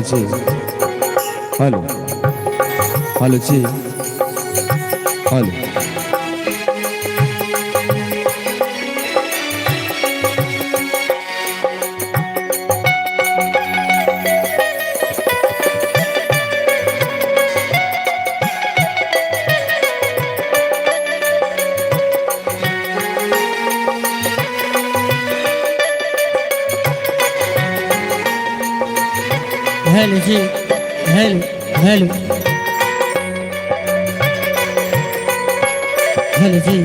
जी, hello hello जी, hello. Hello जी, hello hello hello जी।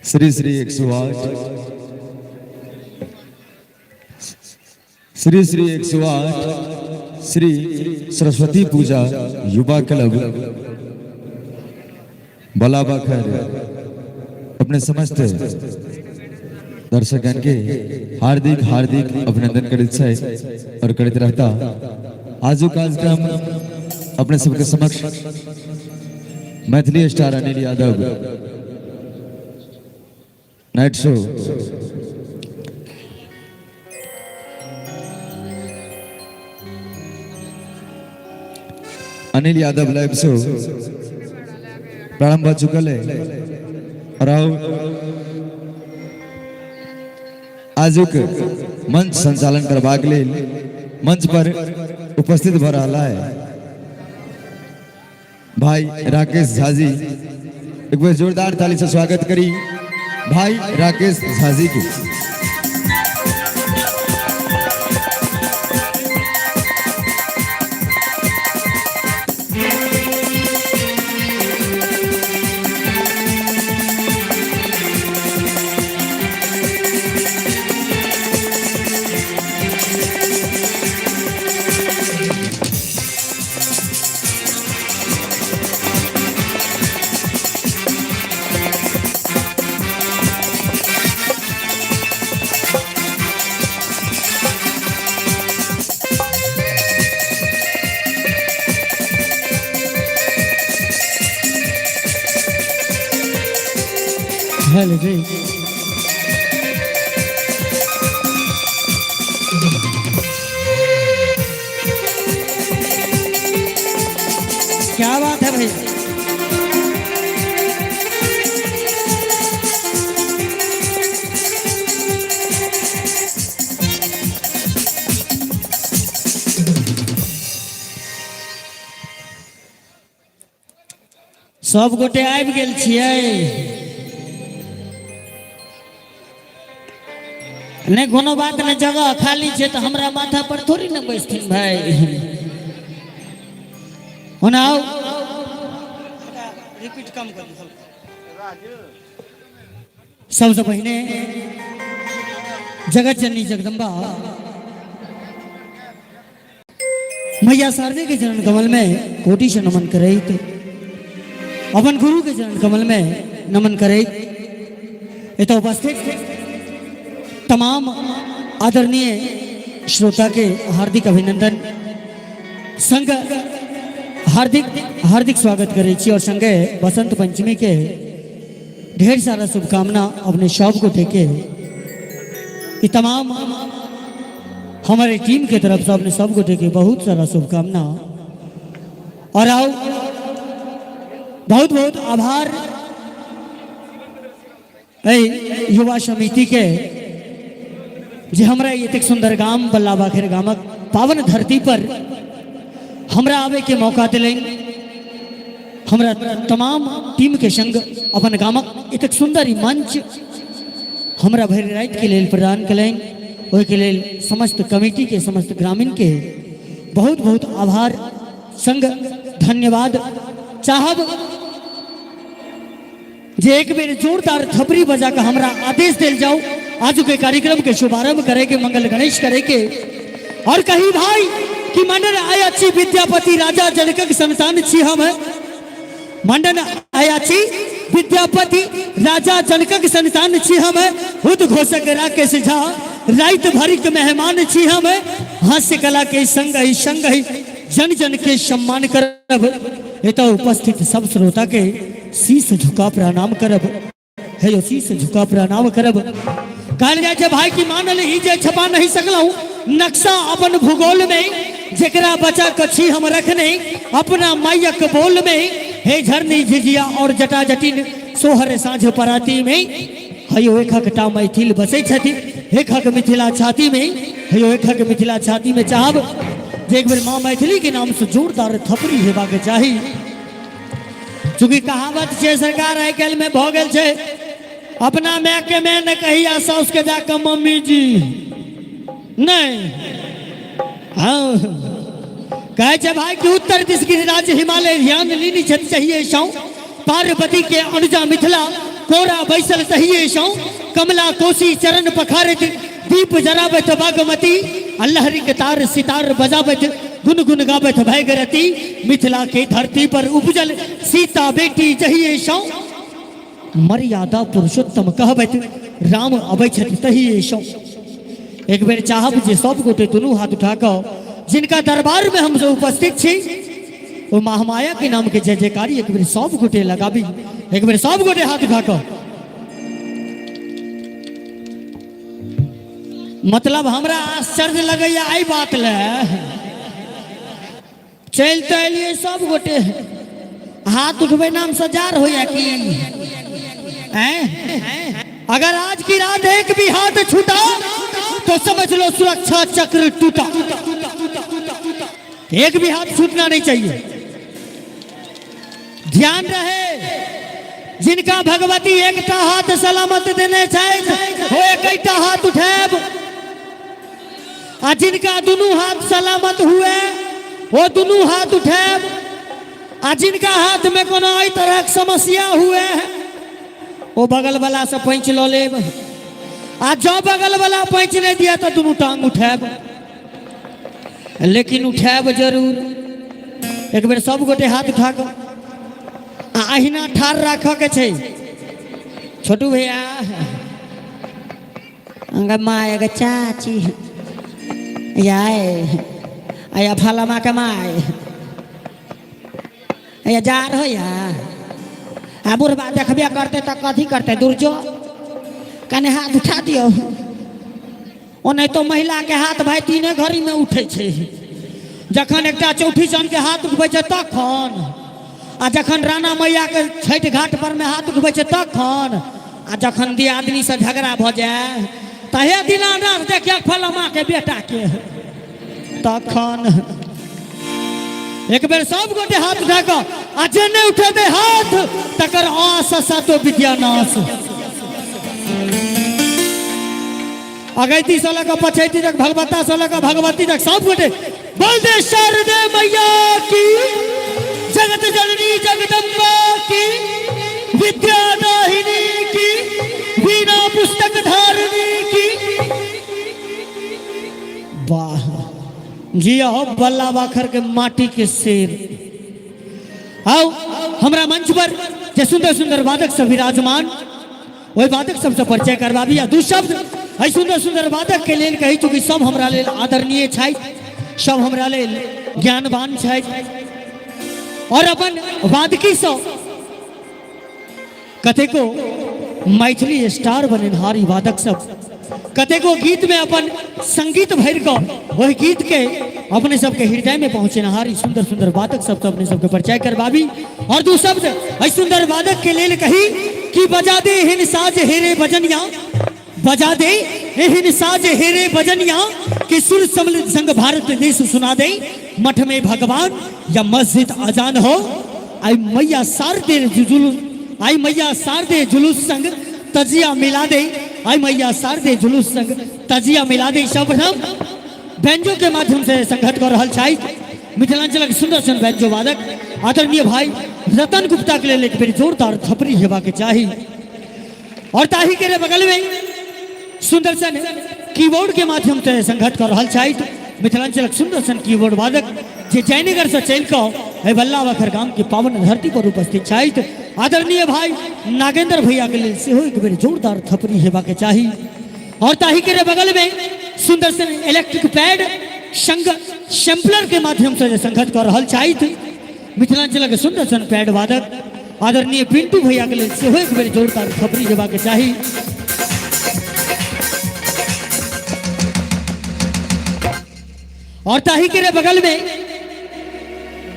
श्री श्री 108, श्री श्री 108 श्री सरस्वती पूजा युवा club बलाबाखर अपने समस्त दर्शकगण के हार्दिक हार्दिक अभिनंदन करैत छै और करैत रहता। आजुक कार्यक्रम अपने सबके समक्ष Maithili star Anil Yadav night show Anil Yadav live show प्रारंभ भ चुकल है और आउ आजुक मंच संचालन करबाक लेल मंच पर उपस्थित भ रहा है भाई राकेश झा जी। एक बार जोरदार ताली से स्वागत करी भाई राकेश झा जी के। हेलो जी। क्या बात है भाई। सब गोटे आबि गेल छियै? नहि कोनो बात नहि, जगह खाली छै तऽ हमरा माथा पर थोड़ी ने बैसथिन भाई। ओना आउ। रिपीट कम कर। सबसे पहिने जगत जननी जगदम्बा मैया शारदे के चरण कमल में कोटि से नमन करैत, अपन गुरु के चरण कमल में नमन करैत, एतऽ उपस्थित तमाम आदरणीय श्रोता के हार्दिक अभिनंदन संग हार्दिक हार्दिक स्वागत करै छी और संगे बसंत पंचमी के ढेर सारा शुभकामना अपने सब गोटे के। ई तमाम हमारे टीम के तरफ से अपने सब गोटे के बहुत सारा शुभकामना और आओ बहुत बहुत आभार युवा समिति के जे हमरा एतेक सुंदर गाम बल्ला बाखर गामक पावन धरती पर हमरा आवे के मौका दिलनि। हमरा तमाम टीम के संग अपन गामक एतेक सुंदर ई मंच हमरा भरि राति के लेल प्रदान कयलनि, ओहिके लेल समस्त कमिटी के समस्त ग्रामीण के बहुत बहुत आभार संग धन्यवाद। चाहब जे एक बेर जोरदार थपड़ी बजा के हमरा आदेश दिल जाओ आज के कार्यक्रम के शुभारंभ करे के, मंगल गणेश करे के। और कही भाई कि मंडन आयाची विद्यापति राजा जनकक संतान छी हम। मंडन आयाची विद्यापति राजा जनकक संतान छी हम। उद्घोषक राकेश झा रात भरिक मेहमान छी हम। हास्य कला के संग ही संग ही जन जन के सम्मान करब। एतऽ उपस्थित सब श्रोता के शीश झुका प्रणाम करब। हे यो शीश झुका प्रणाम करब। कहल जाय छै भाई की मानल ही जे छपा नहीं सकलहुँ नक्शा अपन भूगोल में, जेकरा बचा कछी हम रखने अपना मायक बोल में। हे झरनी झिझिया और जटा जटिन सोहर साँझ पराती में, हयो एकक टा मैथिल बसै छथि एकक मिथिला छाती में। हयो एकक मिथिला छाती में चाहब जे एक बेर माँ मैथिली के नाम से जोरदार थपड़ी हेबाक चाही। चूँकि कहावत छै सरकार आइ काल्हि में भऽ गेल छै अपना माय के माय ने कही आ साउस के जाके मम्मी जी नहीं। हाँ कहै छै भाई कि उत्तर दिश गिरिराज हिमालय ध्यान लीनी छथि चाहिए सौ, पार्वती के अनुजा मिथिला कोरा बैसल सहिए सौ, कमला कोसी चरण पखारत दीप जराबत बागमती, अल्लहरी के तार सितार बजाबत गुन गुन गाबत भैगरती, मिथिला के धरती पर उपजल सीता बेटी जहिए सौ, मर्यादा पुरुषोत्तम कहबत राम अबै छथि तहिए सौ। एक बेर चाहब जे सब गोटे दुनू हाथ उठा कऽ जिनका दरबार में हम सब उपस्थित छी ओ महामाया के नाम के जय जयकारी एक बेर सब गोटे लगाबी। एक बेर सब गोटे हाथ उठा कऽ। मतलब हमरा आश्चर्य लगैया एहि बात ले, चलि तऽ एलियै सब गोटे, हाथ उठबै नाम से जार होइया की? हैं? अगर आज की रात एक भी हाथ छूटा तो समझ लो सुरक्षा चक्र टूटा। एक भी हाथ छूटना नहीं चाहिए। ध्यान रहे जिनका भगवती एकटा हाथ सलामत देने छथि ओ एकटा हाथ उठायब, आ जिनका दुनू हाथ सलामत हुए ओ दुनू हाथ उठायब, आ जिनका हाथ में कोनो एहि तरहक समस्या हुए ओ बगल वाला से पैंच लऽ लेब, आ जँ बगल वाला पैंच नहि दिया तऽ दुनू टांग उठायब, लेकिन उठायब जरूर। एक बेर सब गोटे हाथ उठा कऽ आ अहिना ठाढ़ राखऽ के छै। छोटू भैया अंग my ग चाची याय आया फलामा के my या जार हो या आ बुढ़बा देखबे करते तऽ कथी करते दूर जो कने हाथ उठा दियौ। ओनाहितो महिलाके हाथ भाई तीने घड़ीमे उठै छै, जखन एकटा चौठी चाँदके हाथ उठबै छै तखन, आ जखन राणा मैयाके छठि घाट परमे हाथ उठबै छै तखन, आ जखन दियादनीसँ झगड़ा भऽ जाय तऽ हे दीनानाथ देखिए फलामाके बेटाके तखन। एक बेर सब गोटे हाथ उठा कऽ, आ जे नहि उठेतै हाथ तकर आस सातो विद्यानाश। अगैती से लऽ कऽ पछैती तक, भगवत्ता से लऽ कऽ भगवती तक सब गोटे बोल दे शारदे मैया की, जगत जननी जगदम्बा की, विद्या दाहिनी की, वीणा पुस्तक धारिणी की। वाह जी हो बल्ला बाखर के माटी के शेर। आओ हमरा मंच पर जे सुंदर सुंदर वादक सब विराजमान ओहि वादक सबसँ परिचय करबाबी। आ दू शब्द एहि सुंदर सुंदर वादक के लेल कहै चूँकि सब हमरा लेल आदरणीय छथि, सब हमरा लेल ज्ञानवान छथि और अपन वादकीसँ कतेको मैथिली स्टार बनेनहार ई वादक सब कतेको गीत में अपन संगीत भरि कऽ ओहि गीत के अपने सबके हृदय में पहुँचेनहार ई सुंदर सुंदर वादक सबसँ अपने सबके परिचय करबाबी। और दू शब्द एहि सुंदर वादक के लेल कही कि बजा दे एहन साज हेरे बजनिया, बजा दे एहन साज हेरे बजनिया कि सुर सम्मिलित संग भारत देश सुना दे। मठ में भगवान या मस्जिद अजान हो, आई मैया शारदे जुलूस, आई मैया शारदे जुलूस संग तजिया मिला दे, आई मैया शारदे जुलूस संग तजिया मिला दे। सर्वप्रथम व्यंजो के माध्यम से संगत कर रहल छथि मिथिलांचलक सुंदर सन व्यंजो वादक आदरणीय भाई रतन गुप्ता के लेल एक बेर जोरदार थपड़ी हेबा के चाही। और ताही के बगल में सुंदर सन कीबोर्ड के माध्यम से संगत कर रहल छथि मिथिलांचलक सुंदर सन कीबोर्ड वादक जे जयनगर से चलि कऽ एहि बल्ला बखर गाम के पावन धरती पर उपस्थित छथि। आदरणीय भाई नागेंद्र भैया के लेल सेहो एक बेर जोरदार थपड़ी हेबाक चाही। और ताही के बगल में सुंदर सन इलेक्ट्रिक पैड संग सैम्पलर के माध्यम से जे संगत कर रहल छथि मिथिलांचल के सुंदर सन पैड वादक आदरणीय पिंटू भैया के लेल सेहो एक बेर जोरदार थपड़ी हेबाक चाही। और ताही के बगल में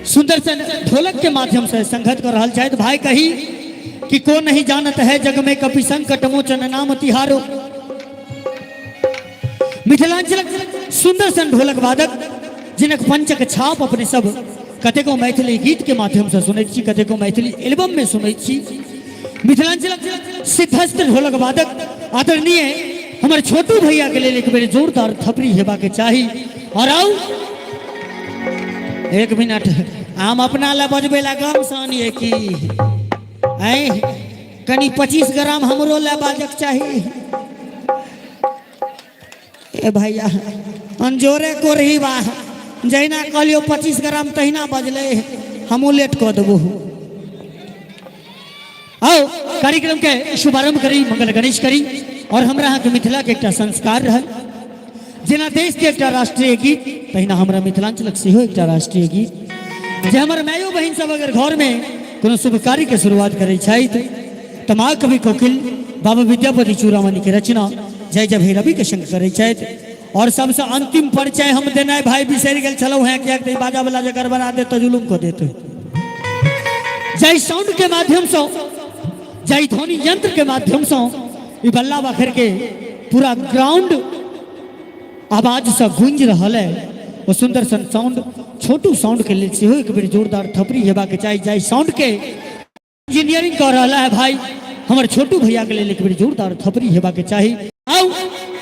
सुंदर सन ढोलक के माध्यम से संगत कर रहल छथि भाई कही कि को नहीं जानत है जग में कपि संकट मोचन नाम तिहारो। मिथिलांचल सुंदर सन ढोलक वादक जिनक पंचक छाप अपने सब कतेको मैथिली गीत के माध्यम से सुनैत छी, कतेको मैथिली एल्बम में सुनैत छी। मिथिलांचल सिद्धस्थ ढोलक वादक आदरणीय हमर छोटू भैया के लेल एक बेर जोरदार थपड़ी हेबाक चाही। और आउ एक मिनट, हम अपना ला बजबै ला गाम से आनिए की ऐ कनी 25 ग्राम हमरो ला बाजक चाही। ए भैया अंजोरे कोरही बा, जहिना कहलियो 25 ग्राम तहिना बजले, हमहूँ लेट कऽ देबो। आओ कार्यक्रम के शुभारंभ करी, मंगल गणेश करी। और हमरा अहाँके मिथिला के एकटा संस्कार रहल, जेना देश के एकटा राष्ट्रीय गीत तहिना हमरा मिथिलांचलक सेहो एकटा राष्ट्रीय गीत, जे हमर मायो बहिन सब अगर घर में कोनो शुभ कार्य के शुरुआत करै छथि तऽ माँ कवि कोकिल बाबा विद्यापति चूड़ामणि के रचना जय जय भैरवी के संग करै छथि। और सबसे अंतिम परिचय हम देनाइ भाई बिसरि गेल छलहुँ हेँ, किएक तऽ ई बाजा वाला जे गड़बड़ा देत तऽ जुलुम कऽ देत। जाहि साउंड के माध्यम से, जाहि ध्वनि यंत्र के माध्यम से ई बल्ला बाखर के पूरा ग्राउंड आवाज से गूंज रहल है, वो सुंदर सन साउंड छोटू साउंड के लेल सेहो एक बेर जोरदार थपड़ी हेबाक चाही। जाहि साउंड के इंजीनियरिंग कर रहा है भाई हमर छोटू भैया के लेल एक बेर जोरदार थपड़ी हेबाक चाही। आओ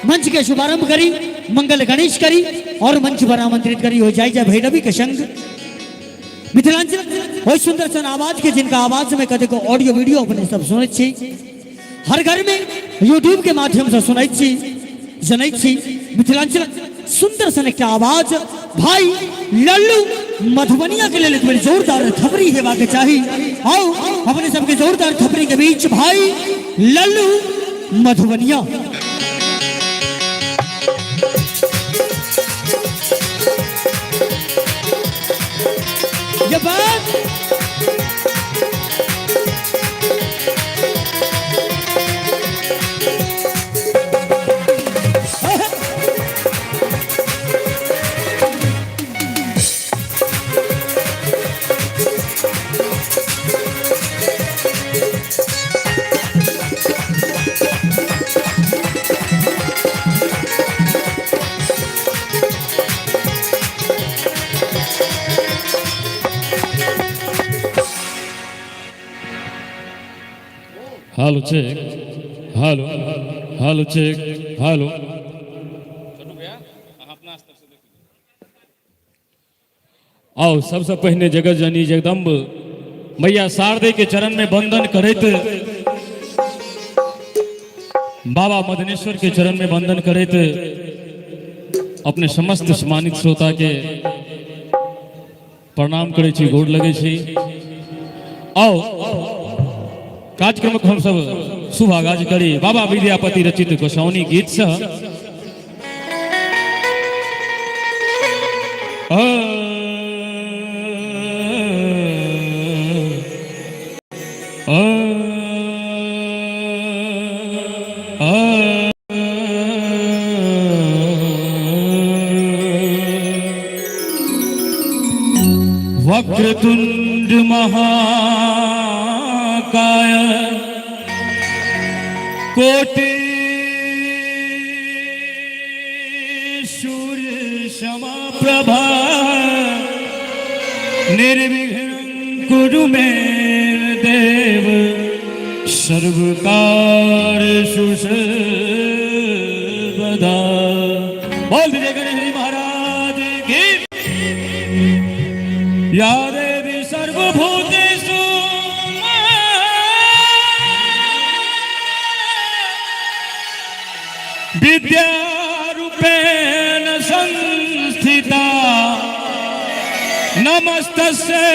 मंच के शुभारंभ करी, मंगल गणेश करी और मंच पर आमंत्रित करी हो जाय जय भैरवी के संग मिथिलांचल ओहि सुंदर सन आवाज के, जिनका आवाज में कतेको ऑडियो वीडियो अपने सब सुनैत छी, हर घर में यूट्यूब के माध्यम से सुनैत छी, जनैत छी। मिथिलांचल सुंदर सन एकटा आवाज भाई लल्लू मधुबनिया के लेल एक बेर जोरदार थपड़ी हेबाक चाही। आओ अपने सबके जोरदार थपड़ी के बीच भाई लल्लू मधुबनिया। ये बात Hello check, hello hello check, hello. आओ सबसे पहिने जगत जननी जगदम्ब मैया शारदे के चरण में वंदन करैत, बाबा मदनेश्वर के चरण में वंदन करैत अपने समस्त सम्मानित श्रोता के प्रणाम करै छी, गोड़ लगै छी। आओ कार्यक्रमक हम सब शुभ आगाज करी बाबा विद्यापति रचित गोसाउनी गीत से। वक्रतुंड महाकाय कोटि सूर्य समाप्रभा निर्विघ्नं कुरु मे देव सर्वकार्येषु सर्वदा। बोल दीजिए गणेश जी महाराज की। या देवी सर्वभूतेषु विद्यारूपेण संस्थिता। नमस्तस्यै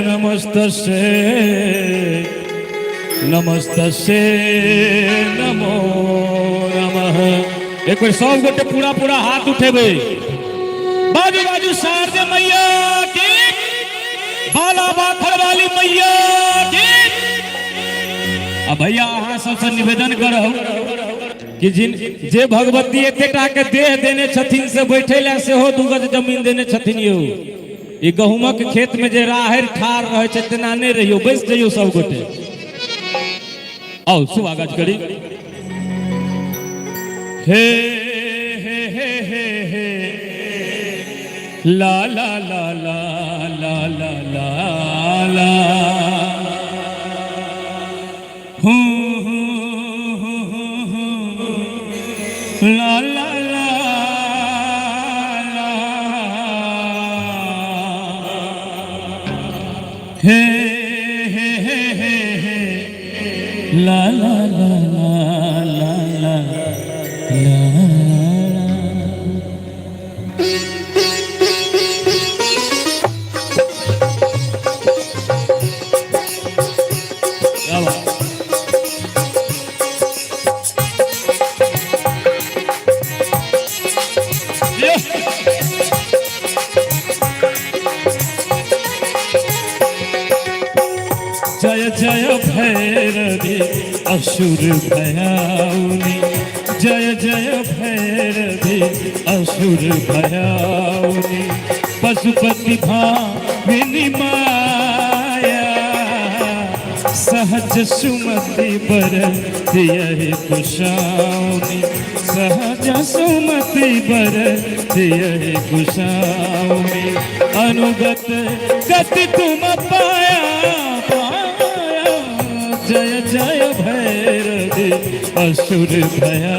नमस्तस्यै नमस्तस्यै नमो नमः। एक बेर सब गोटे पूरा पूरा हाथ उठेबै। बाजू बाजू शारदे मैया की, बाला बाखर वाली मैया की। आ भैया, अहाँ सबसे निवेदन करब कि जिन जे भगवती एतेटा के देह देने छथिन से बैठे ला सेहो 2 गज जमीन देने छथिन यौ। ई गहुमक खेत में जे राहरि ठार रहे छै, तेना नहि रहियौ, बैस जइयौ सब गोटे। आउ, शुभ आगाज करी। हे हे हे हे हे, ला ला ला ला ला ला ला ला, हूँ हूँ हूँ हूँ हूँ, ला ला ला ला, हे हे हे हे हे, ला ला ला ला ला ला ला। क्या बात। ये। जय जय भैरवी असुर भयाउनी, जय जय भैरवी असुर भयाउनी, पशुपति भामिनी माया, सहज सुमति बर दियहि कुशाउनी, सहज सुमति बर दियहि कुशाउनी, अनुगत गति तुम पाया पाया, जय जय भैरवी असुर भया।